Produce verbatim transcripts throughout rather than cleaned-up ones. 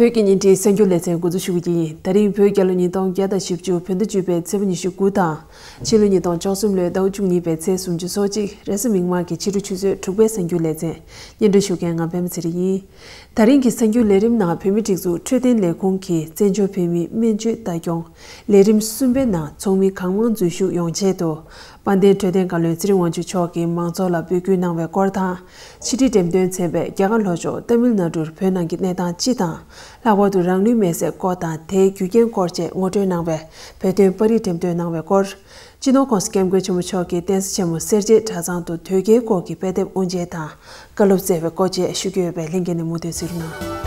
བོད་ཀྱི་ཉིན་བྲིས་གསར་འགྱུར་ལེ་ཚན་འགོ་འཛུགས་ཞུ་གི་ཡིན། ད་རིང་བོད་རྒྱལ་ལོ་ཉིས་སྟོང་བརྒྱ་དང་བཞི་བཅུ་བོད་ཟླ་བཅུ་པའི་ཚེས་པ་ཉི་ཤུ་དགུ་དང་། ཕྱི་ལོ་ཉིས་སྟོང་བཅུ་གསུམ་ལོའི་ཟླ་བ་བཅུ་གཉིས་པའི་ཚེས་སུམ་ཅུ་སོ་གཅིག་རེས་གཟའ་མིག་དམར་གྱི་ཕྱི་དྲོ་ཆུ་ཚོད་དྲུག་པའི་གསར་འགྱུར་ལེ་ཚན། སྙན་སྒྲོན་ཞུ་མཁན་ང་པད་མ་ཚེ་རིང་ཡིན། ད་རིང་གི་གསར་འགྱུར་ལས་རིམ་ནང་བོད་མིའི་སྒྲིག་འཛུགས་འཕྲོད་བསྟེན་ལས་ཁུངས་ཀྱི་བཙན་བྱོལ་བོད་མིའི་སྨན་བཅོས་ལྟ་སྐྱོང་ལས་རིམ་གསུམ་པའི་ནང་ཚོགས་མི་གང་མང་འཛུལ་ཞུགས་ཡོང་ཆེད་དུ། དཔལ་ལྡན་འཕྲོད་བསྟེན་བཀའ་བློན་ཚེ་རིང་དབང་ཕྱུག་མཆོག་གིས་མང་ཚོགས་ལ་འབོད་སྐུལ་གནང་བའི་སྐོར་དང་། ཕྱི་དྲིལ་འགྲེམས་སྟོན་ཚན་པས་རྒྱ་གར་ལྷོ་ཕྱོགས་ཏ་མིལ་ནཱ་ཌུར་བོད་ནང་གི་གནས་སྟངས་སྤྱི་དང་། ལྷག་པར་དུ་རང་ལུས་མེར་སྲེག་སྐོར་དང་དེའི་རྒྱུ་རྐྱེན་སྐོར་བཅས་ངོ་སྤྲོད་གནང་བའི་བོད་དོན་པར་རིས་འགྲེམས་སྟོན་གནང་བའི་སྐོར། སྤྱི་ནོར་༸གོང་ས་༸སྐྱབས་མགོན་ཆེན་པོ་མཆོག་གིས་གདན་ས་ཆེན་མོ་སེར་བྱེས་གྲྭ་ཚང་དུ་དོལ་རྒྱལ་སྐོར་གྱི་དཔེ་དེབ་དབུ་འབྱེད་དང་། བཀའ་སློབ་སྩལ་བའི་སྐོར་བཅས་ཞུ་རྒྱུ་ཡོད་པས་ལྷན་རྒྱས་ནས་མུ་མཐུད་གཟིགས་རོགས་གནང་།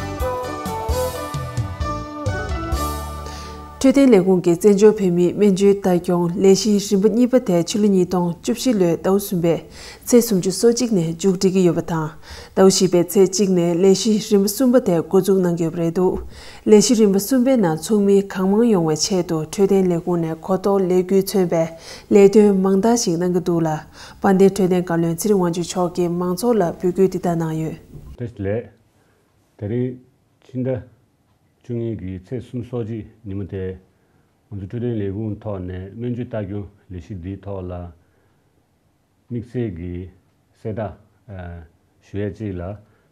འཕྲོད་བསྟེན་ལས་ཁུངས་ཀྱི་བཙན་བྱོལ་བོད་མིའི་སྨན་བཅོས་ལྟ་སྐྱོང་ལས་གཞི་རིམ་པ་གཉིས་པ་དེ་ཕྱི་ལོ་ཉིས་སྟོང་བཅུ་བཞི་ལོའི་ཟླ་བ་གསུམ་པའི་ཚེས་སུམ་ཅུ་སོ་གཅིག་ནས་མཇུག་སྒྲིལ་གྱི་ཡོད་པ་དང་། ཟླ་བ་བཞི་པའི་ཚེས་གཅིག་ནས་ལས་གཞི་རིམ་པ་གསུམ་པ་དེ་འགོ་འཛུགས་གནང་གི་ཡོད་པ་རེད་འདུག་ལས་གཞི་རིམ་པ་གསུམ་པའི་ནང་ཚོགས་མི་གང་མང་ཡོང་བའི་ཆེད་དུ་འཕྲོད་བསྟེན་ལས་ཁུངས་ནས་གོ་རྟོགས་ལས་འགུལ་མཚོན་པའི་ལས་དོན་མང་དག་ཞིག་གནང་གི་འདུག་ལ། དཔལ་ལྡན་འཕྲོད་བསྟེན་བཀའ་བློན་ཚེ་རིང་དབང་ཕྱུག་མཆོག་གིས་མང་ཚོགས་ལ་འབོད་སྐུལ་འདི་ལྟར་གནང་ཡོད། བཀྲ་ཤིས་བདེ་ལེགས། དེ་རིང་ཕྱི་ཟླ་བཅུ་གཉིས་ཀྱི་ཚེས་སུམ་ཅུ་སོ་གཅིག་ཉིན་མོ་དེ། ང་ཚོ་འཕྲོད་བསྟེན་ལས་ཁུངས་ཐོག་ནས་སྨན་བཅོས་ལྟ་སྐྱོང་ལས་གཞི་འདིའི་ཐོག་ལ་དམིགས་བསལ་གྱི་གསལ་བསྒྲགས་ཨ་ཞུ་ཡས་གཅིག་ལ།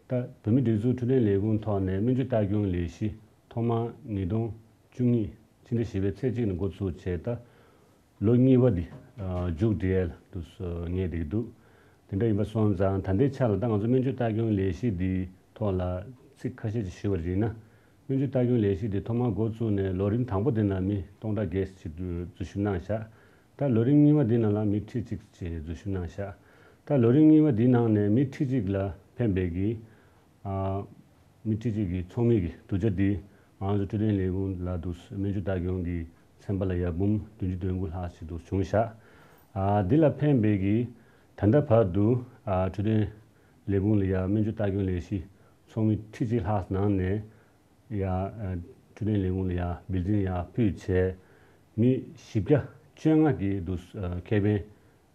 ད་བོད་མིའི་སྒྲིག་འཛུགས་འཕྲོད་བསྟེན་ལས་ཁུངས་ཐོག་ནས་སྨན་བཅོས་ལྟ་སྐྱོང་ལས་གཞི་ཐོག་མར་ཉིས་སྟོང་བཅུ་གཉིས་ཕྱི་ཟླ་བཞི་པའི་ཚེས་གཅིག་ནས་འགོ་ཚུགས་བྱས། ད་ལོ་གཉིས་པ་འདི་ཨ་མཇུག་སྒྲིལ་ཡས་ལ་དུ་ངེས་བསྡད་ཀྱི་འདུག་དེ་འདྲ་ཡིན་པ་སོང་ཙང་། ད་ལྟའི་ཆ་ལ་ད་ང་ཚོ་སྨན་བཅོས་ལྟ་སྐྱོང་ལས་གཞི་འདིའི་ཐོག་ལ་ཚིག་ཁ་ཤས་ཅིག་ཞུ་བ་ཡིན་ན། སྨན་བཅོས་ལྟ་སྐྱོང་ལས་གཞི་འདི་ཐོག་མར་འགོ་བཙུགས་ནས་ལོ་རིམ་དང་པོ་དེ་ནང་མི་སྟོང་ཕྲག་བརྒྱད་ཅིག་འཛུལ་ཞུགས་གནང་བཞག་ད་ལོ་རིམ་གཉིས་པ་འདི་ནང་ལ་མི་ཁྲི་གཅིག་ཅིག་འཛུལ་ཞུགས་གནང་བཞག་ད་ལོ་རིམ་གཉིས་པ་འདི་ནང་ནས་མི་ཁྲི་གཅིག་ལ་ཕན་པའི་གི་ཨ་མི་ཁྲི་གཅིག་གི་ཚོགས་མི་གི་བསྡུ་བྱ་འདི་ང་ཚོ་འཕྲོད་བསྟེན་ལས་ཁུངས་ལ་དུ་སྨན་བཅོས་ལྟ་སྐྱོང་གི་ཚན་པ་ལ་ཡ་འབུམ་བདུན་ཅུ་དོན་དགུ་ལྷག་ཅིག་དུ་བྱུང་བཞག་ཨ་འདི་ལ་ཕན་པའི་གི་ད་ལྟ་བར་དུ་ཨ་འཕྲོད་བསྟེན་ལས་ཁུངས་ལ་ཡ་སྨན་བཅོས་ལྟ་སྐྱོང་ལས་གཞི་ཚོགས་མི་ཁྲི་གཅིག་ལྷག་ནང་ནས་ཡ་ཨ་འཕྲོད་བསྟེན་ལས་ཁུངས་ལ་ཡ་བིལ་ཌིང་ཡ་ཕུལ་བྱས། མི་བཞི་བརྒྱ་བཅོ་ལྔ་གི་དུ་ཨ་ཁེ་ཕན་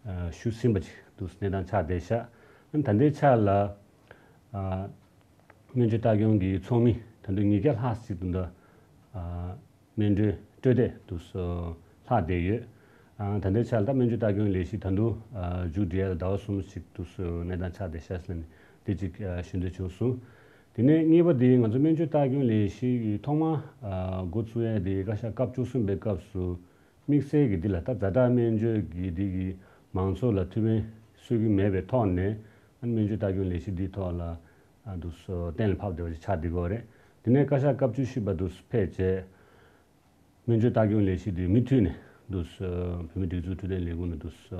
ཨ་ཞུ་ཟིན་པ་ཅིག་དུ་གནས་སྟངས་ཆགས་བསྡད་ཤག་ཨ་ད་ལྟའི་ཆ་ལ་ཨ་སྨན་བཅོས་ལྟ་སྐྱོང་གི་ཚོགས་མི་ད་དུང་ཉིས་བརྒྱ་ལྷག་ཅིག་དུ་འདྲ་ཨ་སྨན་གྲོས་སྤྲོད་བདེ་དུ་ལྷག་བསྡད་ཡོད། ཨ་ད་ལྟའི་ཆར་ད་སྨན་བཅོས་ལྟ་སྐྱོང་ལས་གཞི་ད་དུང་ཨ་མཇུག་སྒྲིལ་ཡ་ལ་ཟླ་བ་གསུམ་ཞིག་དུ་གནས་སྟངས་ཆགས་བསྡད་ཤག་ཟེར་ནས་དེ་གཅིག་ཨ་ཞུ་འདོད་བྱུང་སོང་། དེ་ནས་གཉིས་པ་དེ་ང་ཚོ་སྨན་བཅོས་ལྟ་སྐྱོང་ལས་གཞི་ཐོག་མ་ཨ་འགོ་བཙུགས་ཡ་དེ་བཀའ་ཤག་སྐབས་བཅུ་གསུམ་པའི་སྐབས་སུ་དམིགས་བསལ་གྱི་འདི་ལ་ད་ཛ་དྲག་སྨན་བཅོས་ཀྱི་འདི་གི་མང་ཚོགས་ལ་ཐུགས་ཕན་གསོས་ཀྱི་མེད་པའི་ཐོག་ནས། ཨ་ནི་སྨན་བཅོས་ལྟ་སྐྱོང་ལས་གཞི་འདིའི་ཐོག་ལ་ཨ་འདུག་སེ་གཏན་ལ་ཕབ་བསྡད་པ་ཞིག་ཆགས་བསྡད་ཀྱི་ཡོད་རེད། དེ་ནས་བཀའ་ཤག་སྐབས་བཅུ་བཞི་པ་འདུག་སེ་ཕེབས་རྗེས། སྨན་བཅོས་ལྟ་སྐྱོང་ལས་གཞི་འདི་མུ་མཐུད་ནས་འདུག་སེ་བོད་མིའི་སྒྲིག་འཛུགས་འཕྲོད་བསྟེན་ལས་ཁུངས་ནས་འདུག་སེ་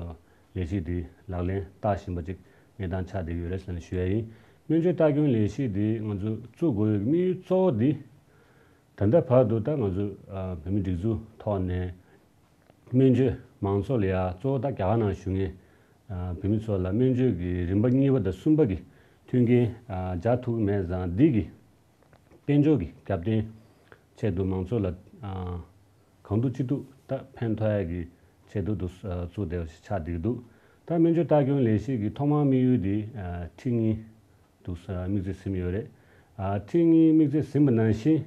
ལས་གཞི་འདི་ལག་ལེན་བསྟར་བཞིན་པ་ཅིག་གནས་སྟངས་ཆགས་བསྡད་ཡོད་རེད་ཟེར་ནས་ཞུ་ཡ་ཡིན། སྨན་བཅོས་ལྟ་སྐྱོང་ལས་གཞི་འདི་ང་ཚོ་བཙུགས་དགོས་ཡོད་དམིགས་ཡུལ་གཙོ་བོ་འདི། ད་ལྟ་བར་དུ་ད་ང་ཚོ་ཨ་བོད་མིའི་སྒྲིག་འཛུགས་ཐོག་ནས་སྨན་བཅོས་མང་ཚོགས་ལ་ཡ་གཙོ་བོ་ད་རྒྱ་གར་ནང་བཞུགས་མཁན་ཨ་བོད་མི་ཚོ་ལ་སྨན་བཅོས་ཀྱི་རིམ་པ་གཉིས་པ་དང་གསུམ་པ་གི་མཐུན་རྐྱེན་ཨ་སྦྱར་ཐུབ་ཀྱི་མེད་ཙང་། འདི་གི་དཔལ་འབྱོར་གྱི་རྒྱབ་རྟེན་ཆེད་དུ་མང་ཚོགས་ལ་ཨ་གང་ཐུབ་ཅི་ཐུབ་ད་ཕན་ཐོགས་ཡ་གི་ཆེད་དུ་དུ་ཨ་བཙུགས་བསྡད་པ་ཞིག་ཆགས་བསྡད་ཀྱི་འདུག་ད་སྨན་བཅོས་ལྟ་སྐྱོང་ལས་གཞི་གི་ཐོག་མར་དམིགས་ཡུལ་འདི་ཨ་ཁྲི་གཉིས་འདུག་སེ་དམིགས་ཚད་ཟིན་ཡོད་རེད། ཨ་ཁྲི་གཉིས་དམིགས་ཚད་ཟིན་པ་ནང་བཞིན་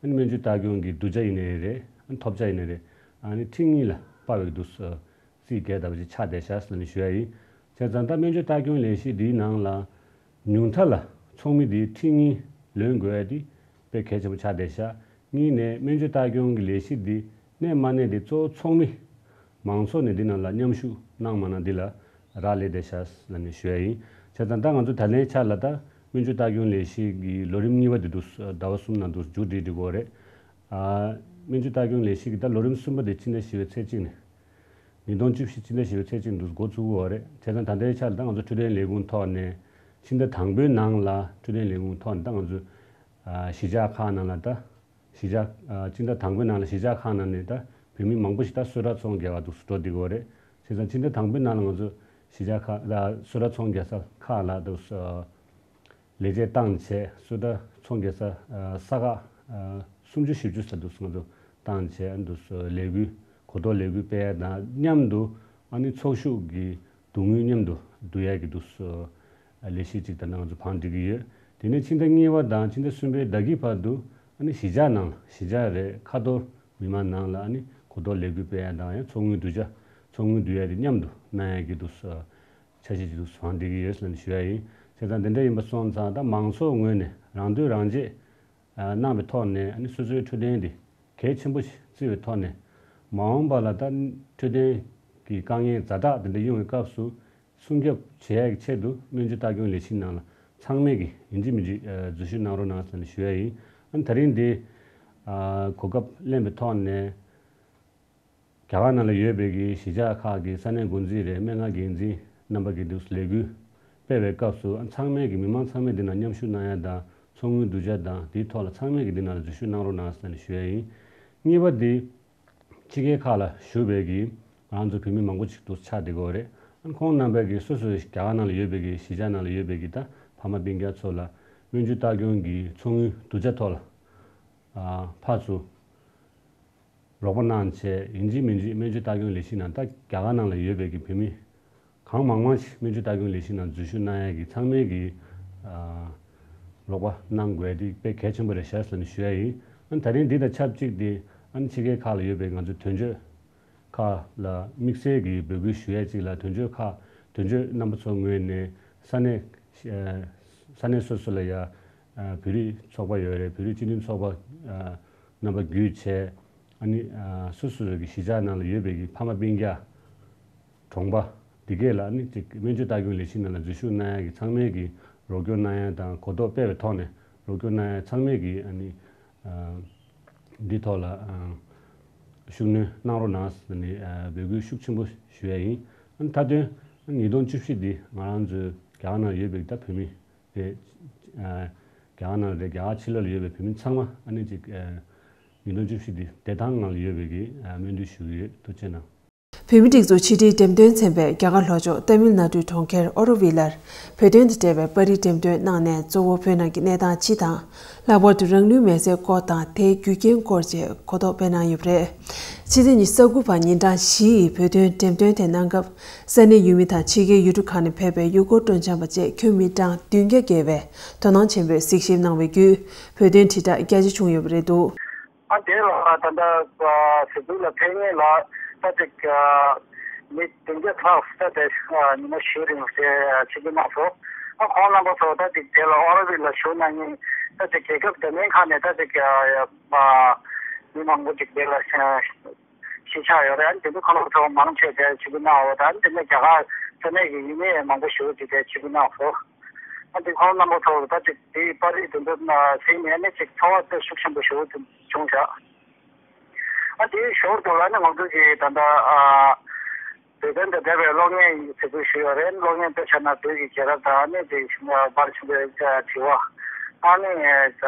ཨ་ནི་སྨན་བཅོས་ལྟ་སྐྱོང་གི་བསྡུ་བྱ་ཡིན་ནའི་རེད། ཨ་ནི་ཐོབ་བྱ་ཡིན་ནའི་རེད། ཨ་ནི་ཁྲི་གཉིས་ལ་དཔག་པའི་འདུག་སེ་རྩིས་རྒྱག་བསྡད་པ་ཅིག་ཆགས་བསྡད་ཤག་ཟེར་ནས་ཞུ་ཡ་ཡིན། བྱས་ཙང་ད་སྨན་བཅོས་ལྟ་སྐྱོང་ལས་གཞི་འདིའི་ནང་ལ་ཉུང་མཐའ་ལ་ཚོགས་མི་འདིའི་ཁྲི་གཉིས་ལོན་དགོས་ཡ་འདི་དཔེ་གལ་ཆེན་པོ་ཆགས་བསྡད་ཤག་གཉིས་ནས་སྨན་བཅོས་ལྟ་སྐྱོང་གི་ལས་གཞི་འདི་གནས་མ་གནས་དེ་གཙོ་བོ་ཚོགས་མི་མང་ཚོགས་ནས་འདི་ནང་ལ་མཉམ་ཞུགས་གནང་མ་གནང་འདི་ལ་རག་ལས་བསྡད་ཤག་ལབ་ནས་ཞུ་ཡ་ཡིན། བྱས་ཙང་ད་ང་ཚོ་ད་ལན་ཆ་ལ་ད་སྨན་བཅོས་ལྟ་སྐྱོང་ལས་གཞི་གི་ལོ་རིམ་གཉིས་པ་དེ་དུ་ཟླ་བ་གསུམ་ནང་དུ་མཇུག་སྒྲིལ་འགྲོ་གི་ཡོད་རེད། ཨ་སྨན་བཅོས་ལྟ་སྐྱོང་ལས་གཞི་གི་ད་ལོ་རིམ་གསུམ་པ་དེ་ཕྱི་ཟླ་བཞི་པའི་ཚེས་གཅིག་ནས་ཉིས་སྟོང་བཅུ་བཞི་ཕྱི་ཟླ་བཞི་པའི་ཚེས་གཅིག་ནས་འགོ་བཙུགས་ཀྱི་ཡོད་རེད། བྱས་ཙང་ད་ལྟའི་ཆ་ལ་ད་ང་ཚོ་འཕྲོད་བསྟེན་ལས་ཁུངས་ཐོག་ནས་ཕྱི་ཟླ་དང་པོའི་ནང་ལ་འཕྲོད་བསྟེན་ལས་ཁུངས་ཐོག་ནས་ད་ང་ཚོ་ཨ་གཞིས་ཆགས་ཁག་ནང་ལ་ད། གཞིས་ཆགས་ཨ་སྤྱི་ཟླ་དང་པོའི་ནང་ལ་གཞིས་ཆགས་ཁག་ནང་ནས་ད་བོད་མི་མང་པོ་ཞིག་ད་གསོལ་རས་ཚོང་རྒྱག་ག་འདུག་སེ་འགྲོ་བསྡད་ཀྱི་ཡོད་རེད། བྱས་ཙང་སྤྱི་ཟླ་དང་པོའི་ནང་ལ་ང་ཚོ་གཞིས་ཆགས་ཁག་ད་གསོལ་རས་ཚོང་རྒྱག་ས་ཁག་ལ་འདུག་སེ་ལས་བྱེད་བཏང་བྱས། གསོལ་རས་ཚོང་རྒྱག་ས་ཨ་ས་ཁག་ཨ་སུམ་ཅུ་བཞི་བཅུ་ཙམ་འདུག་སེ་ང་ཚོ་བཏང་བྱས། འདུག་སེ་ལས་འགུལ་གོ་རྟོགས་ལས་འགུལ་སྤེལ་ཡ་དང་མཉམ་དུ་ཨ་ནི་ཚོགས་ཞུགས་ཀྱི་བསྡུ་དངུལ་མཉམ་དུ་བསྡུ་ཡ་གི་འདུག་སེ་ལས་གཞི་ཅིག་ད་ནང་ང་ཚོ་བང་སྒྲིག་གི་ཡོད། དེ་ནས་ཕྱི་ཟླ་གཉིས་པ་དང་ཕྱི་ཟླ་གསུམ་པའི་ཟླ་དཀྱིལ་བར་དུ་ ཨ་ནི་གཞིས་ཆགས་ནང་ལ་གཞིས་ཆགས་རེད། ཁ་ཐོར་མི་མང་ནང་ལ་ཨ་ནི་གོ་རྟོགས་ལས་འགུལ་སྤེལ་ཡ་དང་ཡང་ཚོགས་དངུལ་བསྡུ་བྱ་ཚོགས་དངུལ་བསྡུ་ཡ་དེ་མཉམ་དུ་གནང་ཡ་གི་འདུག་ས་འཆར་གཞི་ཅིག་འདུག་བཟོ་བསྡད་ཀྱི་ཡོད་ཟེར་ནས་ཞུ་ཡ་ཡིན། བྱས་ཙང་དེ་འདྲ་ཡིན་པ་སོང་ཙང་ད་མང་ཚོགས་ངོས་ནས་རང་འདོད་རང་གཅེས་གནང་བའི་ཐོག་ནས་ཨ་ནི་སོ་སོའི་འཕྲོད་བསྟེན་དེ་གལ་ཆེན་པོ་ཞིག་བརྩི་བའི་ཐོག་ནས་མ་འོངས་པ་ལ་ད་འཕྲོད་བསྟེན་གྱི་དཀའ་ངལ་ཛ་དྲག་དེ་འདྲ་ཡོང་བའི་སྐབས་སུ། སྲུང་སྐྱོབ་བྱེད་ཡག་གི་ཆེད་དུ་སྨན་བཅོས་ལྟ་སྐྱོང་ལས་གཞི་ནང་ལ་ཚང་མས་ཀྱིས་ཡིན་གཅིག་མིན་གཅིག་འཛུལ་ཞུགས་གནང་རོགས་གནང་ཟེར་ནས་ཞུ་ཡ་ཡིན། ཨ་ནི་ད་རིང་འདི་གོ་སྐབས་ལེན་པའི་ཐོག་ནས་རྒྱ་གར་ནང་ལ་ཡོད་པའི་གི་གཞིས་ཆགས་ཁག་གི་ས་གནས་འགོ་འཛིན་རེད། སྨན་ཁང་འགན་འཛིན་རྣམ་པ་གིས་འདུག་ལས་འགུལ་སྤེལ་བའི་སྐབས་སུ་ཨ་ཚང་མས་ཀྱིས་མི་མང་ཚང་མས་འདི་ནང་མཉམ་ཞུགས་གནང་ཡ་དང་ཚོགས་དངུལ་བསྡུ་བྱ་དང་དེའི་ཐོག་ལ་ཚང་མས་ཀྱིས་འདི་ནང་ལ་འཛུལ་ཞུགས་གནང་རོགས་གནང་ཟེར་ནས་ཞུ་ཡ་ཡིན། གཉིས་པ་འདི། ཕྱི་རྒྱལ་ཁག་ལ་བཞུགས་པའི་གི་ང་ཚོ་བོད་མི་མང་པོ་ཅིག་ཏུ་ཆགས་བསྡད་ཀྱི་ཡོད་རེད། ཨ་ཁོང་རྣམ་པས་གི་སོ་སོའི་རྒྱ་གར་ནང་ལ་ཡོད་པའི་གི་གཞིས་ཆགས་ནང་ལ་ཡོད་པའི་གི་ད་ཕ་མ་སྤུན་ཀྱག་ཚོ་ལ་སྨན་བཅོས་ལྟ་སྐྱོང་གི་ཚོགས་དངུལ་བསྡུ་བྱ་ཐོག་ལ་ཨ་ཕར་ཚུར་རོགས་པ་གནང་བྱས་ཡིན་གཅིག་མིན་གཅིག་སྨན་བཅོས་ལྟ་སྐྱོང་ལས་གཞི་ནང་ད་རྒྱ་གར་ནང་ལ་ཡོད་པའི་གི་བོད་མི་གང་མང་མང་ཞིག་སྨན་བཅོས་ལྟ་སྐྱོང་ལས་གཞི་ནང་འཛུལ་ཞུགས་གནང་ཡས་ཀྱི་ཚང་མས་ཀྱི་ཨ་རོགས་པ་གནང་དགོས་དེ་དཔེ་གལ་ཆེན་པོ་རེད་ཤག་ཟེར་ནས་ཞུ་ཡ་ཡིན། ཨ་ནི་ད་རིང་འདི་དང་ཆབས་ཅིག་དེ་ཨ་ནི་ཕྱི་རྒྱལ་ཁག་ལ་ཡོད་པའི་ང་ཚོའི་དོན་གཅོད་ཁག་ལ་དམིགས་བསལ་གྱི་འབོད་སྐུལ་ཞུ་ཡ་ཅིག་ལ། དོན་གཅོད་ཁག་དོན་གཅོད་རྣམ་པ་ཚོ་ངོས་ནས་ས་གནས་ས་གནས་སོ་སོ་ལ་ཡ་བོད་རིགས་ཚོགས་པ་ཡོད་རེད། བོད་རིགས་སྤྱི་མཐུན་ཚོགས་པ་རྣམ་པ་བརྒྱུད་བྱས། ཨ་ནི་སོ་སོ་གི་གཞིས་ཆགས་ནང་ལ་ཡོད་པའི་གི་ཕ་མ་སྤུན་ཀྱག་གྲོང་པ་འདི་གས་ལ་ནི་ཅིག་སྨན་བཅོས་ལྟ་སྐྱོང་ལས་གཞི་ནང་ལ་འཛུལ་ཞུགས་གནང་ཡ་གི་ཚང་མས་ཀྱི་རོགས་སྐྱོར་གནང་ཡ་དང་གོ་རྟོགས་སྤེལ་བའི་ཐོག་ནས་རོགས་སྐྱོར་གནང་ཡ་ཚང་མས་ཀྱི་ཨ་ནི་འདི་ཐོག་ལ་ཤུགས་སྣོན་གནང་རོགས་གནང་ཟེར་ནས་འབོད་སྐུལ་ཤུགས་ཆེན་པོ་ཞུ་ཡ་ཡིན། ཨ་ནི་མཐའ་དོན་ཉིས་སྟོང་བཅུ་བཞི་འདི་ང་རང་ཚོའི་རྒྱ་གར་ནང་ཡོད་པའི་ད་བོད་མི་རེད། རྒྱ་གར་ནང་རེད། རྒྱ་གར་ཕྱི་ལོགས་ལ་ཡོད་པའི་བོད་མི་ཚང་མ་ཨ་ནི་ཅིག་ཉིས་སྟོང་བཅུ་བཞི་འདི་བདེ་ཐང་ངང་ལ་ཡོད་པའི་གི་སྨོན་འདུན་ཞུ་གི་ཡོད། ཐུགས་རྗེ་གནང་། བོད་མིའི་སྒྲིག་འཛུགས་ཕྱི་དྲིལ་འགྲེམས་སྟོན་ཚན་པས་རྒྱ་གར་ལྷོ་ཕྱོགས་ཏ་མིལ་ནཱ་ཌུའི་གྲོང་ཁྱེར་ཨོ་རོ་བྷིལ་ལར་བོད་དོན་དང་འབྲེལ་བའི་པར་རིས་འགྲེམས་སྟོན་གནང་ནས་གཙོ་བོ་བོད་ནང་གི་གནས་སྟངས་སྤྱི་དང་། ལྷག་པར་དུ་རང་ལུས་མེར་སྲེག་སྐོར་དང་དེའི་རྒྱུ་རྐྱེན་སྐོར་བཅས་གོ་རྟོགས་སྤེལ་གནང་ཡོད་པ་རེད། ཕྱི་ཚེས་ཉི་ཤུ་རྩ་དགུ་བར་ཉིན་གྲངས་བཞི་ཡི་བོད་དོན་འགྲེམས་སྟོན་དེ་གནང་སྐབས། ས་གནས་ཡུལ་མི་དང་ཕྱི་རྒྱལ་ཡུལ་གྲུ་ཁག་ནས་ཕེབས་པའི་ཡུལ་སྐོར་སྤྲོ་འཆམ་པ་བཅས་ཁྱོན་མི་གྲངས་བདུན་བརྒྱ་བརྒལ་བས་དོ་སྣང་ཆེན་པོས་གཟིགས་ཞིབ་གནང་བའི་བརྒྱུད་བོད་དོན་དྲིལ་བསྒྲགས་རྒྱ་ཆེ་བྱུང་ཡོད་པ་རེད་འདུག། ཨ་དེ་ལ་ད་ལྟ་གཟིགས་འབུལ་ལ་ཕེབས་མཁན་ལ་ད་ཅིག་མི་བདུན་བརྒྱ་ལྷག་ད་དེ་ཉི་མ་བཞི་རིང་ཞེས་ཆིབས་བསྒྱུར་གནང་སོང་། ཨ་ཁོང་རྣམ་པ་ཚོ་ད་ཅིག་དེ་ལ་ཨོ་རོ་བྷིལ་ལ་བཞུགས་གནང་མཁན་ད་ཅིག་རྒྱལ་ཁབ་འདྲ་མིན་ཁག་ནས་ད་ཅིག་མི་མང་པོ་ཅིག་དེ་ལ་གཞིས་ཆགས་ཡོད་རེད། ཨ་ནི་དེ་ཚོ་ཁོང་ཚོ་མང་ཆེ་དེ་ཆིབས་བསྒྱུར་གནང་བ་དང་། ཨ་ནི་དེ་ནས་རྒྱ་གར་ས་གནས་ཀྱི་ཡུལ་མི་མང་པོ་ཞིག་ཅིག་དེ་ཆིབས་བསྒྱུར་གནང་སོང་། ཨ་དེ་ཁོང་རྣམ་པ་ཚོ་ད་ཅིག་དེའི་པར་རིས་དེ་ཚོ་གཟིགས་ནས་ཨ་ནི་ཅིག་ཚོར་བ་དཔེ་ཤུགས་ཆེན་པོ་ཞིག་བྱུང་བཞག། ཨ་དེའི་ཞོར་དུ་ལ་ནི་ང་ཚོ་གི་ད་ལྟ་ཨ་བོད་དོན་དང་འབྲེལ་བའི་གློག་བརྙན་གཟིགས་འབུལ་ཞུས་ཡོད་རེད། གློག་བརྙན་དཔེ་ཆ་ནང་བོད་ཀྱི་རྒྱལ་རབས་དང་ཨ་ནི་དེ་བཞིན་དཔལ་ཆེན་པོའི་དྲི་བ། ཨ་ནི་ད་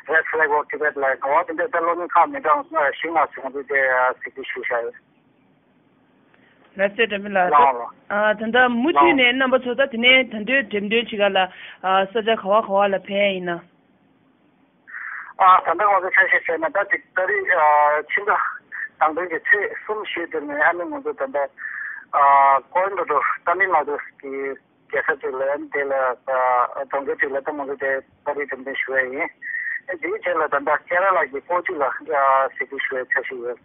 ལྟ་Red Flag of Tibet ལ་གོ་བ་དེ་འདྲ་ད་གློག་བརྙན་ཁག་མི་གྲངས་བཞི་ལྔ་ཙམ་དེ་གཟིགས་འབུལ་ཞུས་བཞག་ཡོད། ལགས་སོ། འདྲ་མི་ལགས། ལའོ་ལའོ། ཨ་ད་ལྟ་མུ་མཐུད་ནས་རྣམ་པ་ཚོ་ད་དེ་ནས་ད་ལྟའི་འགྲེམས་སྟོན་བྱེད་ག་ལ་ཨ་ས་ཆ་ག་བ་ག་བ་ལ་ཕེབས་ཡ་ཡིན་ན། ཨ་ད་ལྟ་ང་ཚོ་ཆ་ཤས་བྱས་ན་ད་ཅིག་ཏ་རིག་ཨ་ཕྱི་ཟླ་དང་པོའི་གི་ཚེས་གསུམ་བཞི་དེ་ནས་ཨ་ནི་ང་ཚོ་ད་ལྟ་ཨ་ཀོ་ཨིམ་པ་ཏུར་ཏ་མིལ་ནཱ་ཌུ་གི་རྒྱལ་ས་ཅིག་ལ་ཨ་ནི་དེ་ལ་ཨ་གྲོང་ཁྱེར་ཅིག་ལ་ད་ང་ཚོ་དེ་ཏ་རིག་འགྲེམས་སྟོན་ཞུ་བ་ཡིན། ཨ་དེའི་རྗེས་ལ་ད་ལྟ་ཀེ་ར་ལ་གི་ཀོ་ཅི་ལ་ཨ་གཟིགས་འབུལ་ཞུ་བའི་འཆར་གཞི་ཡོད།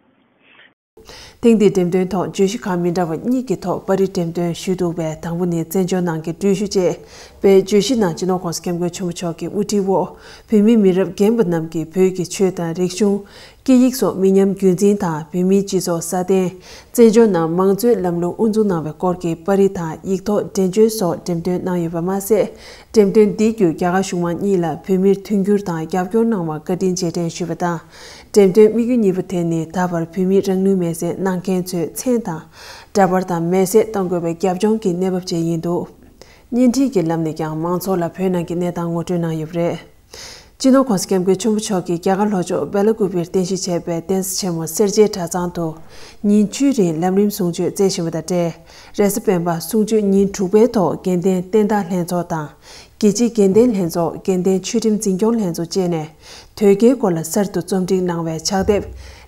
ཐེངས་འདིའི་འགྲེམས་སྟོན་ཐོག་བརྗོད་གཞི་ཁག་མི་འདྲ་བ་གཉིས་ཀྱི་ཐོག་པར་རིས་འགྲེམས་སྟོན་ཞུས་འདུག་པས། དང་པོ་ནི་བཙན་བྱོལ་ནང་གི་འགྲུལ་བཞུད་ཅེས་པའི་བརྗོད་གཞི་ནང་སྤྱི་ནོར་༸གོང་ས་༸སྐྱབས་མགོན་ཆེན་པོ་མཆོག་གི་དབུ་ཁྲིད་འོག་བོད་མི་མི་རབས་རྒན་པ་རྣམས་ཀྱིས་བོད་ཀྱི་ཆོས་དང་རིག་གཞུང་། སྐད་ཡིག་སོགས་མི་ཉམས་རྒྱུན་འཛིན་དང་བོད་མིའི་སྤྱི་ཚོགས་སྲ་བརྟན། བཙན་བྱོལ་ནང་མང་གཙོའི་ལམ་ལུགས་དབུ་འཛུགས་གནང་བའི་སྐོར་གྱི་པར་རིས་དང་ཡིག་ཐོག་འགྲེམས་སྤྱོད་སོགས་འགྲེམས་སྟོན་གནང་ཡོད་པ་མ་ཟད། འགྲེམས་སྟོན་འདིའི་བརྒྱུད་རྒྱ་གར་གཞུང་མང་གཉིས་ལ་བོད་མིར་མཐུན་འགྱུར་དང་རྒྱབ་སྐྱོར་གནང་བར་བཀའ་དྲིན་རྗེས་དྲན་ཞུས་པ་དང་། འགྲེམས་སྟོན་དམིགས་ཡུལ་གཉིས་པ་དེ་ནི་ད་བར་བོད་མིས་རང་ལུས་མེར་སྲེག་གནང་མཁན་ཚོའི་མཚན་དང་། འདྲ་པར་དང་མེ་བསྲེགས་གཏང་དགོས་པའི་རྒྱབ་ལྗོངས་ཀྱི་གནས་བབ་བཅས་ཡིན་འདུག། བརྙན་འཕྲིན་གྱི་ལམ་ནས་ཀྱང་མང་ཚོགས་ལ་བོད་ནང་གི་གནས་སྟངས་ངོ་སྤྲོད་གནང་ཡོད་པ་རེད། སྤྱི་ནོར་༸གོང་ས་༸སྐྱབས་མགོན་ཆེན་པོ་མཆོག་གིས་རྒྱ་གར་ལྷོ་ཕྱོགས་སྦེ་ལ་ཀུ་པེར་རྟེན་གཞི་བྱས་པའི་གདན་ས་ཆེན་མོ་སེར་བྱེས་གྲྭ་ཚང་དུ་ཉིན་བཅུའི་རིང་ལམ་རིམ་གསུང་ཆོས་སྩལ་བཞིན་པ་དང་འབྲེལ། རེས་གཟའ་སྤེན་པ་གསུང་ཆོས་ཉིན་དྲུག་པའི་ཐོག་དགེ་ལྡན་བསྟན་བདག་ལྷན་ཚོགས་དང་། རྒྱལ་སྤྱིའི་དགེ་ལྡན་ལྷན་ཚོགས། དགེ་ལྡན་ཆོས་ཁྲིམས་འཛིན་སྐྱོང་ལྷན་ཚོགས་བཅས་ནས་དོལ་རྒྱལ་སྐོར་ལ་གསར་དུ་རྩོམ་སྒྲིག་གནང་བའི་ཕྱག་དེབ།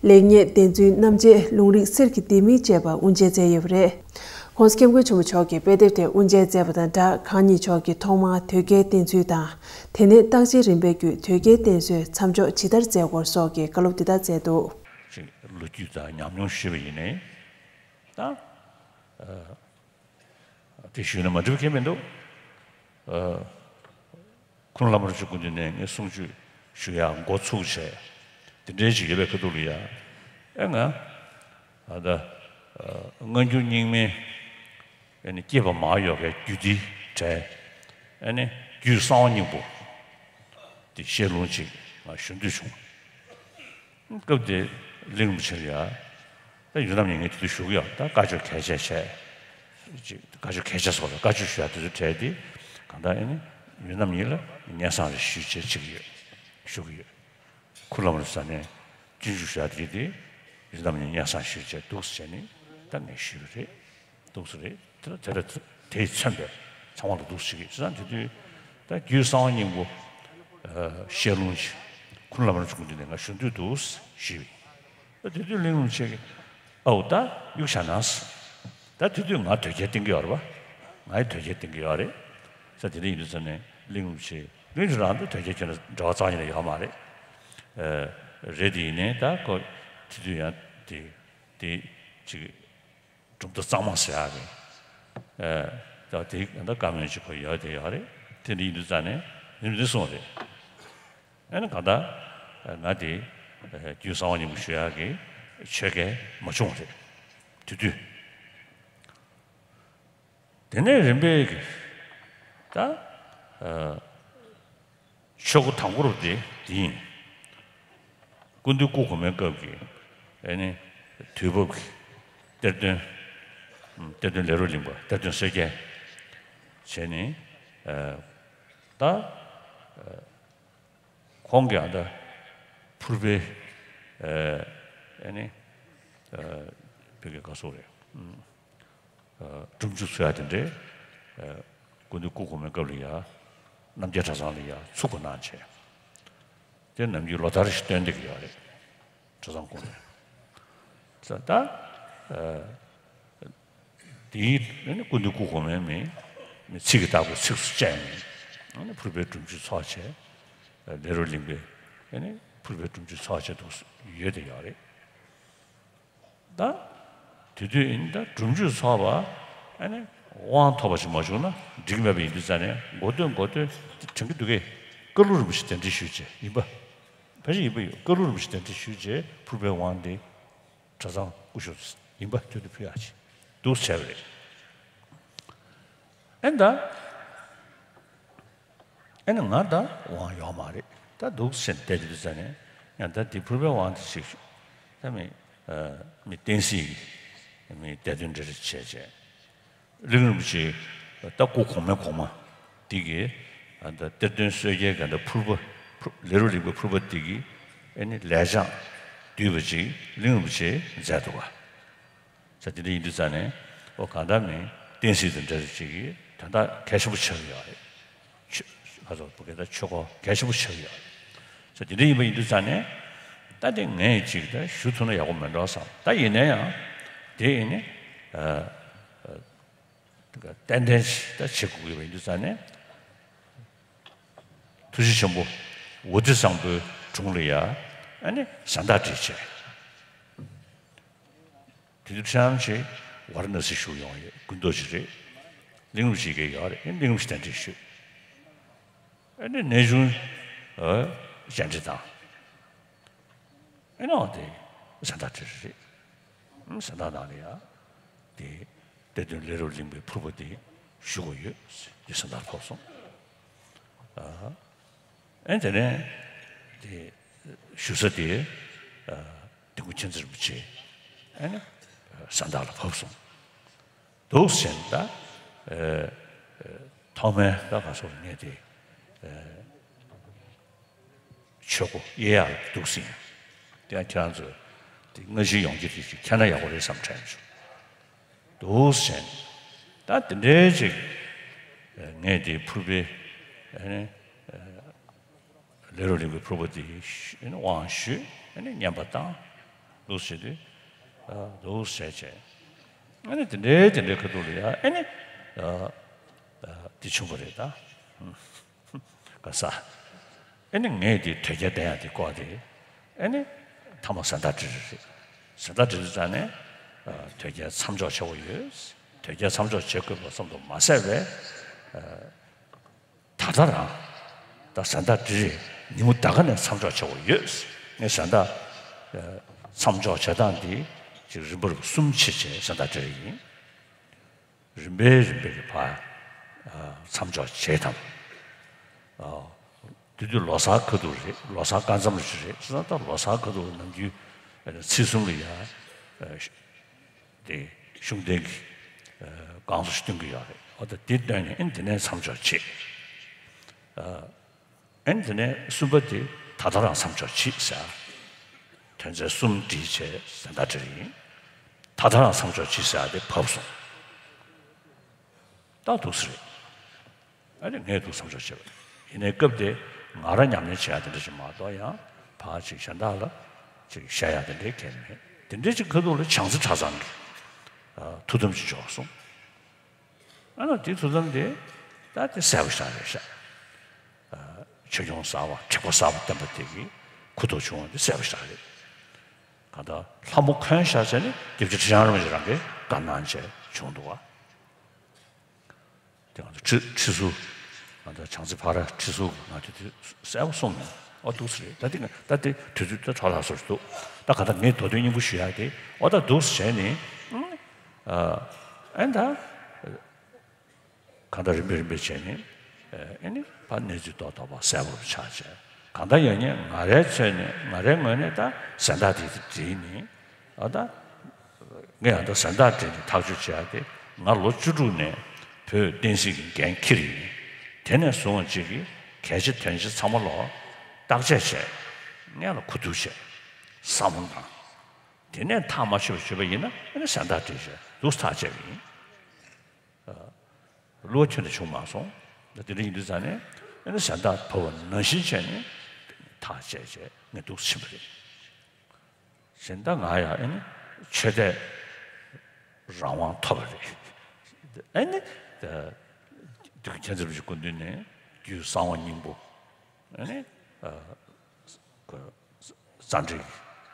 ལེགས་ཉེས་བདེན་རྫུན་རྣམ་འབྱེད། ལུང་རིགས་གསེར་གྱི་ལྡེ་མིག་ཅེས་པ་དབུ་འབྱེད་མཛད་ཡོད་པ་རེད། ༸གོང་ས་༸སྐྱབས་མགོན་ཆེན་པོ་མཆོག་གིས་དཔེ་དེབ་དེ་དབུ་འབྱེད་མཛད་པ་དང་སྦྲགས། གང་ཉིད་མཆོག་གིས་ཐོག་མར་དོལ་རྒྱལ་བསྟེན་ཚུལ་དང་། དེ་ནས་རྟག་ཆེན་རིམ་པའི་བརྒྱུད་དོལ་རྒྱལ་བསྟེན་སྲོལ་མཚམས་འཇོག་ཇི་ལྟར་མཛད་སྐོར་སོགས་ཀྱི་བཀའ་སློབ་འདི་ལྟར་མཛད་འདུག་ཅིག་ལོ་རྒྱུས་དང་ཉམས་མྱོང་ཞུས་པ་ཡིན་ནའི། ད་ཨ་དེ་ཞུས་ན་མ་འགྲིག་པ་གང་ཡང་མི་འདུག་ཨ་ཁུ་ནུ་བླ་མ་རིན་པོ་ཆེ་སྐུ་མདུན་ནས་ངས་གསུང་ཆོས་ཞུ་ཡག་འགོ་ཚུགས་བྱས། དེ་འདྲའི་ཅིག་ཡོད་པའི་ཁ་ཐུག་ལ་ཡ། ཨེ་ང་ཨ་ད་ཨ་སྔ་འགྱུར་རྙིང་མའི་ཨ་ནི་སྐྱེས་པ་མར་ཡོད་པའི་རྒྱུད་སྡེའི་གྲས། ཨ་ནི་རྒྱུད་གསང་བ་སྙིང་པོ་དེ་བཤད་ལུང་ཅིག་ང་ཞུ་འདོད་བྱུང་། སྐབས་དེ་གླིང་རིན་པོ་ཆེ་ལ་ཡ། ད་ཡུལ་རྣམ་གཉིས་ངས་དེ་དུས་ཞུ་གི་ཡོད། ད་བཀའ་ཆོས་གལ་ཆེ་བྱས། ཅིག་བཀའ་ཆོས་གལ་ཆེ་སོགས་ལ་བཀའ་ཆོས་ཞུ་ཡག་དེ་ཚོ་གྲས་དེ་གང་ལྟར་ཨེ་ནི་ཡུལ་རྣམ་གཉིས་ལ་སྙན་སེང་རེ་ཞུས་བྱས་བྱེད་ཀྱི་ཡོད། ཞུ་གི་ཡོད། ཁུ་ལམ་རེ་ས་ནས་སྤྱོད་འཇུག་ཞུ་ཡག་དེ་དེ་ཡུལ་རྣམ་གཉིས་སྙན་སེང་ཞུས་བྱས་འདུག་སེ་བྱས་ནས་ད་ངས་ཞུས་པ་རེད། འདུག་སེ་རེད། དེ་ལ་དེ་ལ་དེས་མཚོན་པའི་ཚང་མ་ལ་འདུག་སེ་བྱེད་ཀྱི་ཡོད། བྱས་ཙང་དེ་དུས་ད་རྒྱུད་གསང་བ་སྙིང་པོ་ཨ་བཤད་ལུང་ཞིག་ཁུ་ལམ་རེ་ཆུང་དེ་ནས་ང་ཞུ་འདོད་འདུག་ཞུས་པ་ཡིན། ད་དེ་དུས་གླིང་རིན་པོ་ཆེ་གིས་ཨའུ་ད་གཡུག་བཞག་ན་ཟེར། ད་དེ་དུས་ང་དོལ་རྒྱལ་བསྟེན་གྱི་ཡོད་རེད་པ། ང་ཡི་དོལ་རྒྱལ་བསྟེན་གྱི་ཡོད་རེད། ས་དེ་འདྲ་ཡིན་དུས་ཙང་ནས་གླིང་རིན་པོ་ཆེ་གླིང་རིན་པོ་ཆེ་རང་དང་དོལ་རྒྱལ་ཁྱོན་ནས་འབྲེལ་བ་རྩ་བ་ཉིད་ནས་ཡོད་མ་རེད། ཨ་རེད་དེ་ཡིན་ནའི་ད་ཁོ་དེ་དུས་ཡང་དེ་དེ་ཅིག་གྲུབ་མཐའ་གཙང་མ་ཟེར་ཡག་གི་ཨ་ད་དེ་ད་བཀའ་མོལ་ཅིག་ཁོ་ཡོད་དེ་ཡོད་རེད། དེ་འདྲ་ཡིན་དུས་ཙང་ནས་ནི་འདི་གསུངས་རེད། ཨ་ནི་གང་ལྟར་ང་དེ་རྒྱུད་གསང་བ་སྙིང་པོ་ཞུ་ཡག་གི་ཆོས་སྐལ་མ་བྱུང་བ་རེད། དེ་དུས། དེ་ནས་རིམ་པས་ཀྱི་ད་ཨ་ཆོས་སྒོ་དང་པོར་དེ་དེ་ཡིན། སྐུ་མདུན་སྐུ་གོང་མའི་སྐབས་ཀྱི་ཨ་ནི་དུས་བབ་ཀྱི་གཏེར་སྟོན། གཏེར་སྟོན་ལས་རོགས་གླིང་པ་གཏེར་སྟོན་བསོད་རྒྱལ་བྱས་ནས་ཨ་ད་ཨ་ཁོང་གིས་ཨ་ད་ཕུར་པའི་ཨ་ནི་ཨ་བོད་ཀྱི་ག་སོགས་རེད། ཨ་སྒྲུབ་མཇུག་ཚུགས་ཡག་དེ་འདྲའི་ཨ་སྐུ་མདུན་སྐུ་གོང་མའི་སྐབས་ལ་ཡ་རྣམ་རྒྱལ་གྲྭ་ཚང་ལ་ཡ་ཚུགས་པ་གནང་བྱས། དེ་ནམ་རྒྱུན་ལོ་ལྟར་ཞིག་སྟོན་བསྡད་ཀྱི་ཡོད་རེད། གྲྭ་ཚང་སྐོར་ནས། ད་ལྟ་ཨ་དེའི་ཨ་ནི་སྐུ་མདུན་སྐུ་གོང་མའི་མི་མི་ཚིག་གི་བདག་པོ་ཚིགས་སུ་བཅད་ནས་ཨ་ནི་ཕུར་པའི་སྒྲུབ་མཇུག་ཚོགས་བྱས། ལས་རོགས་གླིང་པའི་ཨ་ནི་ཕུར་པའི་སྒྲུབ་མཇུག་ཚོགས་བྱས་འདུག་ཡོད་དེ་ཡོད་རེད། ད་དེ་དུས་ཨ་ནི་ད་སྒྲུབ་མཇུག་ཚོགས་པ་ཨ་ནི་དབང་ཐོབ་པ་ཞིག་མ་བྱུང་ན་འགྲིག་མེད་པ་ཡིན་དུས་ཙང་ནས་འགོ་སྟོད་འགོ་སྟོད་དྲན་གྱི་འདུག་གས། ཀ་ལུ་རིན་པོ་ཆེ་གདན་འདྲེན་ཞུས་བྱས་ཡིན་པ། ཕལ་ཆེར་ཡིན་པ་ཡོད། ཀ་ལུ་རིན་པོ་ཆེ་གདན་འདྲེན་ཞུས་བྱས་ཕུར་པའི་དབང་འདི་གྲྭ་ཚང་སྐུ་ཞབས་ཡིན་པ་དོན་དུ་ཕུལ་ཡག་ཅིག་འདུག་བྱས་པ་རེད། ཨེ་ད། ཨེ་ན་ང་ད་དབང་ཡོད་མ་རེད། ད་འདུག་སེ་བསྡད་དུས་ཙ་ནས་ཡང་ད་འདི་ཕུར་པའི་དབང་དེ་ཞིག་ད་མི་མི་བསྟན་སྲིད་ཀྱི་མི་སྡེ་དོན་འདྲ་རེ་བྱས་བྱས། གླིང་རིན་པོ་ཆེ་ད་སྐུ་གོང་མའི་གོང་མ་འདི་གིས་ད་གཏེར་སྟོན་བསོད་རྒྱལ་གྱི་ད་ཕུར་པ་ལས་རོགས་གླིང་པའི་ཕུར་པ་འདི་གིས་ཨེ་ནི་ལས་བྱང་བསྡུས་པ་ཅིག་གླིང་རིན་པོ་ཆེས་མཛད་འདུག་ག་ས་དེ་འདྲ་ཡིན་དུས་ཙ་ནས་ཨོ་གང་ལྟར་མིན་བསྟན་སྲིད་དང་འབྲེལ་བ་ཅིག་གིས་དོན་དག་གལ་ཆེན་པོ་ཆགས་ཀྱི་ཡོད་རེད། ཆོས་ཁ་སོགས་བོད་སྐད་དང་ཆོས་སྐོར་གལ་ཆེན་པོ་ཆགས་ཀྱི་ཡོད་རེད། ས་དེ་འདྲ་ཡིན་པ་ཡིན་དུས་ཙ་ནས་ད་དེ་ངས་ཅིག་ད་ཞུ་ཐུབ་ན་ཡག་པོ་མེད་འགྲོ་བསམ། ད་ཡིན་ན་ཡང་དེ་ཡིན་ནི་ཨ་ཨ་ཏན་ཏན་ཞིག་ད་བྱེད་དགོས་ཀྱི་ཡོད་པ་ཡིན་དུས་ཙ་ནས། ཐུགས་རྗེ་ཆེན་པོ་ཝ་ཏི་བཟང་པོའི་དྲུང་ལ་ཡ་ཨ་ནི་གཟེངས་རྟགས་བསྒྲིགས་བྱས། དེ་དུས་ཁྲི་རིན་པོ་ཆེ་ཝཱ་ར་ཎ་སི་བཞུགས་ཡོང་ཡོད། སྐུ་མདོག་ཅིག་རེད། གླིང་རིན་པོ་ཆེ་གིས་ཡོད་རེད། གླིང་རིན་པོ་ཆེ་གདན་འདྲེན་ཞུས། ཨ་ནི་གནས་ཆུང་ཨ་བཅར་འདྲི་དང་། ཨེ་ནོ་དེ་གཟེངས་རྟགས་དེ་རེད། གཟེངས་རྟགས་ནང་ལ་ཡ་དེ་གཏེར་སྟོན་ལས་རོགས་གླིང་པའི་ཕུར་པ་དེ་བཞུགས་དགོས་ཡོད་དེ་གཟེངས་རྟགས་ཕོག་སོང་། ཨ་ཨེ་དེ་ནས་དེ་བཞུགས་ས་དེ་ཨ་དིལ་མགོ་མཁྱེན་བརྩེ་རིན་པོ་ཆེ་ཨེ་ནི་གཟེངས་རྟགས་ལ་ཕོག་སོང་། འདུག་ཟེར་ད། ཨེ་ཨེ་ཐོག་མའི་ད་ག་སོགས་ངས་དེ་ཨེ་ཆོས་སྒོ་དབྱེ་ཡག་འདུག་ཟེར། དེ་ཡང་ཁྱེད་རང་ཚོས་དེ་སྔ་ཕྱི་ཡོང་རྒྱུ་དེ་ཅིག་མཁྱེན་ན་ཡག་པོ་རེད་བསམ་དྲན་བྱུང་། འདུག་ཟེར་ད་དེ་འདྲའི་ཅིག་ཨེ་ངས་དེ་ཕུར་པའི་ཨེ་ནི་ཨེ་ལས་རོགས་གླིང་པའི་ཕུར་པ་དེ་ཨེ་ནི་དབང་ཞུས། ཨེ་ནི་བསྙེན་པ་བཏང་། འདུག་ཟེར་དུས་ཨ་འདུག་ཟེར་བྱས། ཨ་ནི་དེ་འདྲའི་དེ་འདྲའི་ཁ་ཐུག་ལ་ཡ་ཨ་ནི་ཨ་ཨ་དེ་བྱུང་བ་རེད་ད། ག་ས། ཨ་ནི་ངས་དེ་དོལ་རྒྱལ་བསྟེན་ཡག་དེ་བསྐོར་ཏེ། ཨ་ནི་མཐའ་མ་གཟེངས་རྟགས་སྤྲད་རེད། གཟེངས་རྟགས་སྤྲད་དུས་ཙང་ནས་ཨ་དོལ་རྒྱལ་མཚམས་འཇོག་བྱེད་དགོས་ཡོད། དོལ་རྒྱལ་མཚམས་འཇོག་བྱེད་དགོས་པ་ཙམ་དུ་མ་ཟད་པའི་ཨ་ད་ལྟ་རང་ད་གཟེངས་རྟགས་སྤྲད་རེད། ཉིན་མོ་ད་ག་ནས་མཚམས་འཇོག་བྱེད་དགོས་ཡོད། ངས་གཟེངས་རྟགས་ཨ་མཚམས་འཇོག་བྱེད་སྟངས་འདི་ཅིག་རིམ་པ་རིམ་པ་གསུམ་ཕྱེ་བྱས་གཟེངས་རྟགས་སྤྲད་ཡིན། རིམ་པས་རིམ་པས་ཀྱི་བར་མཚམས་འཇོག་བྱེད་དམ། དེ་དུས་ལོ་གསར་ཁ་ཐུག་རེད། ལོ་གསར་སྐབས་མཚམས་རེད། སོང་ཙང་ལོ་གསར་ཁ་ཐུག་ནམ་རྒྱུན་ཚེས་གསུམ་ལ་ཡ་དེ་ཤུགས་ལྡན་གྱི་སྒང་གསུམ་ཞིག་སྟོན་གྱི་ཡོད་རེད། འོ་ད་དེ་སྟོན་ནས་ཨེ་འདི་ནས་མཚམས་འཇོག་བྱེད། ཨེ་དེ་ནས་གསུམ་པ་དེ་ད་ལྟ་རང་མཚམས་འཇོག་བྱེད་ཟེར། དོན་ཚན་གསུམ་བསྒྲིལ་བྱས་གཟེངས་རྟགས་སྤྲད་ཡིན། ད་ལྟ་རང་མཚམས་འཇོག་བྱེད་ཟེར་དེ་བབས་སོང་། ད་འདུག་སེ་རེད། ཨ་ནི་ངས་འདུག་མཚམས་འཇོག་བྱས་པ་ཡིན་ནའི་སྐབས་དེ་ང་རང་ཉམས་ལེན་བྱེད་ཡག་དེ་འདྲ་ཞིག་མ་གཏོགས་ཡང་ཕར་ཅིག་གཞན་དག་ལ་ཅིག་བཤད་ཡག་དེ་འདྲའི་གལ་མེད། དེ་འདྲའི་ཅིག་ཁ་ཐུག་ལ་བྱང་རྩེ་གྲྭ་ཚང་གི་ཐུགས་དམ་ཅིག་འཇོག་སོང་། ཨ་ནི་དེ་ཐུགས་དམ་དེ་ད་དེ་གསལ་པོ་ཞེ་དྲག་རེད་ཤག་ཆོས་སྐྱོང་གསར་པ་དྲེགས་པ་གསར་པ་བསྟེན་པ་དེ་གི་མགོ་ཐོག་བྱུང་བ་དེ་གསལ་པོ་ཞེ་དྲག་རེད། གང་ལྟར་ལྷ་མོ་འཁོན་བཞག་བྱས་ནས་སྐྱབས་རྗེ་ཁྲི་བྱང་རིན་པོ་ཆེ་རང་གིས་བཀའ་གནང་བྱས་བྱུང་འདུག་བ། དེ་ང་ཚོ་ཁྲི་ཁྲི་ཟུར། ང་ཚོ་བྱང་རྩེ་ཕ་ར་ཁྲི་ཟུར་གྱིས་ང་ཚོ་དེ་གསལ་པོ་གསུངས་མྱོང་། ཨོ་འདུག་སེ་རེད། ད་དེ་ད་དེ་དུས་ཚོད་ད་འཕྲོ་བརླག་བཟོ་ཞིག་འདུག་ད་ག་ད་ངས་མདོ་དོན་སྙིང་པོ་ཞུ་ཡག་དེ་ཨོ་ད་འདུག་སེ་བྱས་ནས་ཨ་ཨེ་ད་གང་ལྟར་རིམ་པས་རིམ་པས་བྱས་ནས་ཨེ་ནི་ཕར་གནས་ཚུལ་རྡོག་རྡོག་པ་གསལ་པོ་ཆགས་བྱས། གང་ལྟར་ཡང་ཉིན་ང་རའི་ཚོད་ནས་ང་རའི་ངོས་ནས་ད་གཟེངས་རྟགས་དེ་དེ་བསྒྲིལ་ནས་ཨ་ད། ངས་ཡང་ད་གཟེངས་རྟགས་སྤྲད་ནས་ཐག་གཅོད་བྱེད་ཡག་དེ་ང་ལོ་བཅུ་དྲུག་ནས་བོད་བསྟན་སྲིད་ཀྱི་འགན་འཁྱེར་ཡིན། དེ་ནས་བཟུང་བ་གཅིག་གིས་གལ་ཆེ་དོན་ཆེ་ཚང་མ་ལོ་བརྟག་དཔྱད་བྱས། སྔོན་ལ་གོ་བསྡུར་བྱས། བསམ་བློ་བཏང་། དེ་ནས་ཐག་མ་ཆོད་པ་ཆོད་པ་ཡིན་ན་ཨ་ནི་གཟེངས་རྟགས་སྤྲད་བྱས་འདུག་ཐག་བཅད་པ་ཡིན། བསླུ་བ་ཁྱོན་ནས་བྱུང་མ་སོང་། ད་དེ་འདྲ་ཡིན་དུས་ཙང་ནས་ཨ་ནི་གཟེངས་རྟགས་བབས་པ་ནང་བཞིན་བྱས་ནས་ཐག་བཅད་བྱས་ངས་འདུག་ཕྱིན་པ་རེད། གཞན་ད་ང་ཡང་ཨ་ནི་ཆོས་དད་རང་དབང་ཐོབ་པ་རེད། ཨ་ནི་ད་དུས་ཀྱི་མཁྱེན་བརྩེ་རིན་པོ་ཆེའི་སྐུ་མདུན་ནས་རྒྱུད་གསང་བ་སྙིང་པོ་ཨ་ནི་ཨ་རྩ་འགྲེལ་གྱི་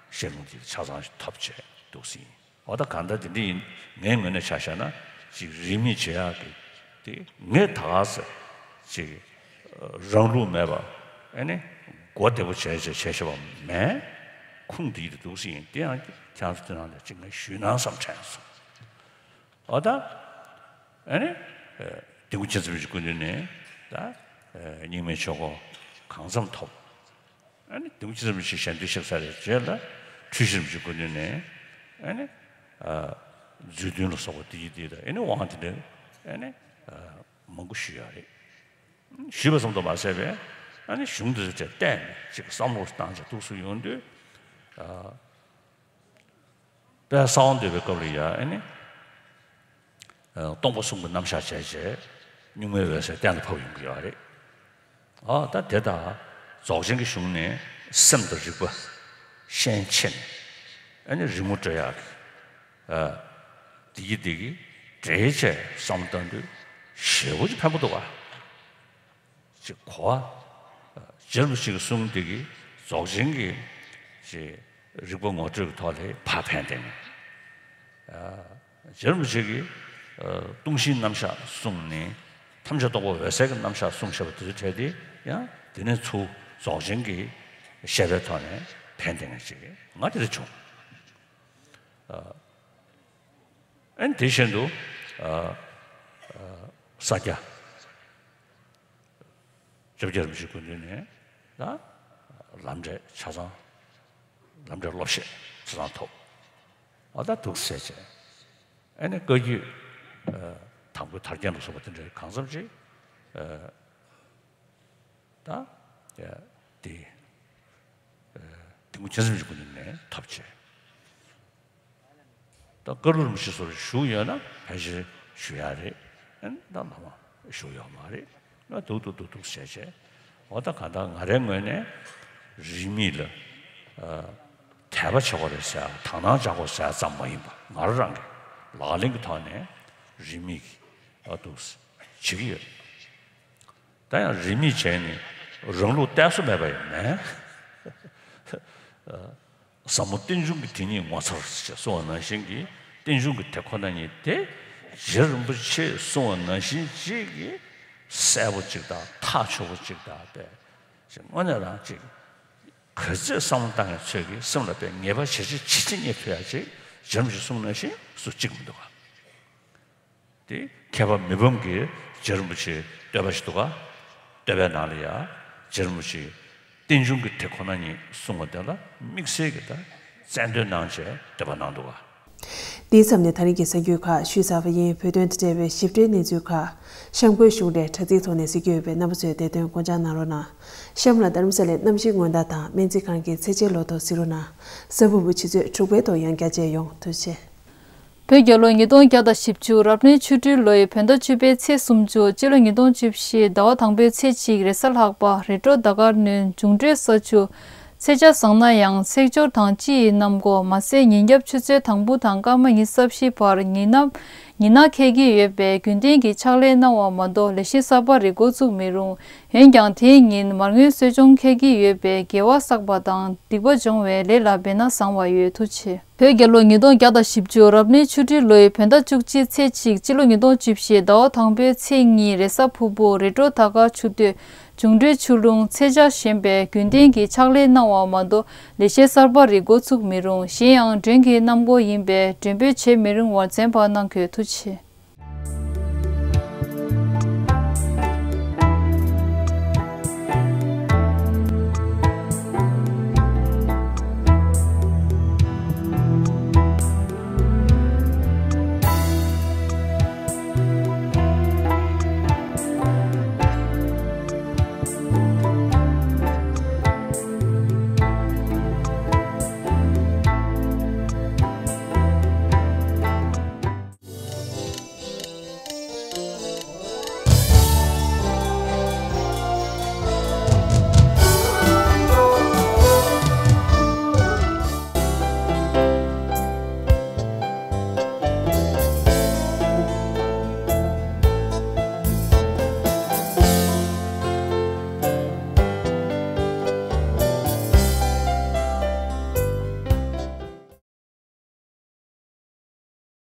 བཤད་ལུང་དེ་ཆ་ཚང་ཞིག་ཐོབ་བྱས་འདུག་སེ་ཡིན། འོ་ད་གང་ལྟར་དེ་འདྲ་ཡིན། ངའི་ངོས་ནས་ཆ་བཞག་ན་ཅིག་རིས་མེད་བྱེད་ཡག་གི་དེ་ངས་ད་ག་ས་ཅིག་རང་ལུགས་མེད་པ་ཨ་ནི་གོ་བདེ་པོ་བྱས་བྱས་བྱས་བྱས་པ་མེད། ཁུངས་དེ་ཡིད་དུ་འདུག་སེ་ཡིན། དེ་ཡང་ཁྱེད་རང་ཚོ་དེ་ནང་ལ་ཅིག་ངས་ཞུས་ན་བསམ་དྲན་སོང་། འོ་ད་ཨ་ནི་ཨ་དིལ་མགོ་མཁྱེན་བརྩེ་རིན་པོ་ཆེའི་སྐུ་མདུན་ནས་ད་ཨ་རྙིང་མའི་ཆོས་སྐོར་གང་འཚམ་ཐོབ། ཨ་ནི་དིལ་མགོ་མཁྱེན་བརྩེ་རིན་པོ་ཆེ་ཞལ་འདོན་གཤེགས་ཚར་བའི་རྗེས་ལ་འཁྲུལ་ཞིག་རིན་པོ་ཆེའི་སྐུ་མདུན་ནས་ཨ་ནི་ཨ་རྫུས་མཐུན་ལ་སོགས་པ་དེ་ཡི་དེ་དང་ཨ་ནི་དབང་དེ་འདྲ་ཨ་ནི་ཨ་མང་པོ་ཞུས་ཡོད་རེད། ཞུས་པ་ཙམ་དུ་མ་ཟད་པས་ཨ་ནི་གཞུང་འདི་ཚོ་དེ་བལྟས་ནས་ཅིག་བསམ་བློ་བཏང་བྱས་འདུག་སེ་ཡོང་དུས་ཨ། དཔལ་གསང་བ་འདུས་པའི་སྐབས་ལ་ཡ་ཨ་ནི་ཨ་སྟོང་པ་གསུམ་གྱི་རྣམ་གཞག་བྱས་བྱས་གཉུག་མའི་འོད་གསལ་གཏན་ལ་ཕབ་ཡོང་གི་ཡོད་རེད། ཨ་ད་དེ་ལྟར་རྫོགས་ཆེན་གྱི་གཞུང་ནས་སེམས་དང་རིག་པ་ཤན་ཕྱེ་ནས་ཨ་ནི་རི་མོ་བྲི་ཡག་གི་ཨ་བདེ་སྐྱིད་བདེ་སྐྱིད་འབྲེལ་བྱས་བསམ་བློ་བཏང་དུས་ཞེ་པོ་ཅིག་ཕན་པོ་འདུག་ག་ཅིག་གོ་བ། རྗེ་རིན་པོ་ཆེ་གི་གསུང་འདི་གིས་རྫོགས་ཆེན་གྱི་ཅིག་རིག་པ་ངོ་སྤྲོད་ཀྱི་ཐོག་ལ་ཕར་ཕན་བདེ་ངེས། རྗེ་རིན་པོ་ཆེ་གིས་སྟོང་བཞིའི་རྣམ་གཞག་གསུངས་ནས་ཐམས་ཅད་སྟོང་པ་འོད་གསལ་གྱི་རྣམ་གཞག་གསུངས་བཞག་པ་དེ་ཚོའི་གྲས་དེ་ཡང་དེ་ནས་ཚུར་རྫོགས་ཆེན་གྱི་བཤད་པའི་ཐོག་ནས་ཕན་བདེ་ངེས་ཅིག་ང་དེ་འདྲ་བྱུང་། ཨ་ནི་དེ་བཞིན་དུ་ཨ་ཨ་ས་སྐྱ། ལྕགས་རི་རིན་པོ་ཆེའི་སྐུ་མདུན་ནས་ད་ལམ་འབྲས་ཆ་ཚང་། ལམ་འབྲས་སློབ་བཤད་ཆ་ཚང་ཐོབ། ཨ་ད་འདུག་སེ་བྱས། ཨ་ནི་བཀའ་བརྒྱུད་ཨ་དང་པོའི་དར་རྒྱས་ལ་སོགས་པ་དེ་འདྲའི་གང་འཚམ་ཅིག་ཨ་ད་ཨ་དེ་ཨ་དིལ་མགོ་མཁྱེན་བརྩེ་རིན་པོ་ཆེའི་སྐུ་མདུན་ནས་ཐོབ་བྱས། ད་བཀའ་བློན་རིན་པོ་ཆེ་སོགས་བཞུགས་ཡོད་ན་ཕལ་ཆེར་བཞུགས་ཡག་རེད། ཨ་ནི་ད་ལམ་བཞུགས་ཡོད་མ་རེད། ང་འདུག་འདུག་འདུག་འདུག་བྱས་བྱས། འོ་ད་གང་ལྟར་ང་རའི་ངོས་ནས་རིས་མེད་ལ་ཨ་དད་པ་བྱེད་དགོས་རེད་ཟེར་ཡག་དག་སྣང་བྱ་དགོས་ཟེར་ཡག་ཙམ་མ་ཡིན་པ་ང་རང་རང་གི་ ལག་ལེན་གྱི་ཐོག་ནས་རིས་མེད་ཀྱི་ཨ་ཏུ་བྱེད་ཀྱི་ཡོད། ད་ཡང་རིས་མེད་བྱས་ནས་རང་ལུགས་གཏད་སོ་མེད་པ་ཡང་མེད། ཟབ་མོ་རྟེན་འབྱུང་གི་དེ་ཉིད་ངོ་མཚར་ཞེས་གསུངས་པ་ནང་བཞིན་གྱི་རྟེན་འབྱུང་གི་དེ་ཁོ་ན་ཉིད་དེ་རྗེ་རིན་པོ་ཆེས་གསུངས་པ་ནང་བཞིན་ཅིག་གི་གསལ་པོ་ཅིག་དང་ཐག་ཆོད་པོ་ཅིག་དང་དཔེ་ཅིག་དངོས་གནས་རང་ཅིག་ག་ཚོད་བསམ་བློ་བཏང་ཡང་ཚོད་ཀྱི་སེམས་ལ་དཔེ་ངེས་པ་ཇེ་ཆེ་ཇེ་ཆེ་རྙེད་ཐུབ་ཡ་ཅིག་རྗེ་རིན་པོ་ཆེས་གསུངས་ནང་བཞིན་སུ་གཅིག་མི་འདུག་ག་དེ་མཁས་པ་མི་ཕམ་གྱིས་རྗེ་རིན་པོ་ཆེའི་བསྟོད་པ་ཞིག་འདུག་ག་བསྟོད་པའི་ནང་ལ་ཡང་རྗེ་རིན་པོ་ཆེའི་རྟེན་འབྱུང་གི་དེ་ཁོ་ན་ཉིད་གསུངས་པ་དེ་ལ་དམིགས་བསལ་གྱི་ད་རྩལ་འདོན་གནང་བྱས་བསྟོད་པ་གནང་འདུག་ག་འདིའི་མཚམས་ནས་ད་རིང་གི་གསར་འགྱུར་ཁག་ཞུས་ཚར་བ་ཡིན། བོད་དོན་དང་འབྲེལ་བའི་ཞིབ་ཕྲའི་གནས་ཚུལ་ཁག་གཤམ་འཁོད་གཞུང་འབྲེལ་དྲ་ཚིགས་ཐོག་ནས་གཟིགས་རྒྱུ་ཡོད་པས་རྣམ་པ་ཚོས་བདེ་དོན་སྐོང་འཆར་གནང་རོགས་གནང་། གཤམ་ལ་རྡ་རམ་ས་ལའི་གནམ་གཤིས་སྔོན་བརྡ་དང་སྨན་རྩིས་ཁང་གི་ཚེས་ཆའི་ལོ་ཐོ་གཟིགས་རོགས་གནང་། གཟའ་ཕུར་བུ་ཆུ་ཚོད་དྲུག་པའི་ཐོག་ཡང་བསྐྱར་མཇལ་ཡོང་། ཐུགས་རྗེ་ཆེ། བོད་རྒྱལ་ལོ་ཉིས་སྟོང་བརྒྱ་དང་བཞི་བཅུ་རབ་གནས་ཆོ་འཕྲུལ་ལོའི་བོད་ཟླ་བཅུ་པའི་ཚེས་སུམ་ཅུ། སྤྱི་ལོ་ཉིས་སྟོང་བཅུ་བཞི་ཟླ་བ་དང་པོའི་ཚེས་གཅིག་རེས་གཟའ་ལྷག་པ། རི་ཀྲོ་ཟླ་སྐར་སྣོན། འབྱུང་འཕྲོད་ས་ཆུ། ཚེས་ཆ་བཟང་ན་ཡང་ཚེས་སྦྱོར་དང་སྤྱི་ཡི་གནམ་སྒོ། མ་ཟད་ཉིན་རྒྱབ་ཆུ་ཚོད་དང་པོ་དང་སྐར་མ་ཉི་ཤུ་རྩ་བཞི་བར་ཉི་ནམ་ཉི་ནག་འཁེལ་གྱི་ཡོད་པས་རྒྱུན་ལྡན་གྱི་ཕྱག་ལས་གནང་བ་མ་གཏོགས་ལས་གཞི་གསར་པ་རེ་འགོ་བཙུགས་མི་རུང་། འོན་ཀྱང་དེའི་ཉིན་མར་ངོའི་གསོ་སྦྱོང་འཁེལ་གྱི་ཡོད་པས་དགེ་བ་བསགས་པ་དང་སྡིག་པ་སྦྱོང་བའི་ལས་ལ་འབད་ན་བཟང་བ་ཡོད། ཐུགས་རྗེ་ཆེ། བོད་རྒྱལ་ལོ་ཉིས་སྟོང་བརྒྱ་དང་བཞི་བཅུ་རབ་གནས་ཆོ་འཕྲུལ་ལོའི་བོད་ཟླ་བཅུ་གཅིག་ཚེས་གཅིག་སྤྱི་ལོ་ཉིས་སྟོང་བཅུ་བཞི་ཟླ་བ་དང་པོའི་ཚེས་གཉིས་རེས་གཟའ་ཕུར་བུ། རི་ཀྲོ་ཟླ་སྐར་ཆུ་སྟོད། འབྱུང་འཕྲོད་ཆུ་ཀླུང་། ཚེས་ཆ་ཞན་པས་རྒྱུན་ལྡན་གྱི་ཕྱག་ལས་གནང་བ་མ་གཏོགས་ལས་གཞི་གསར་པ་རེ་འགོ་ཚུགས་མི་རུང་། གཞན་ཡང་མགྲོན་གྱི་གནམ་སྒོ་ཡིན་པས་མགྲོན་འབོད་བྱེད་མི་རུང་བར་འཛེམ་པ་གནང་དགོས། ཐུགས་རྗེ་ཆེ།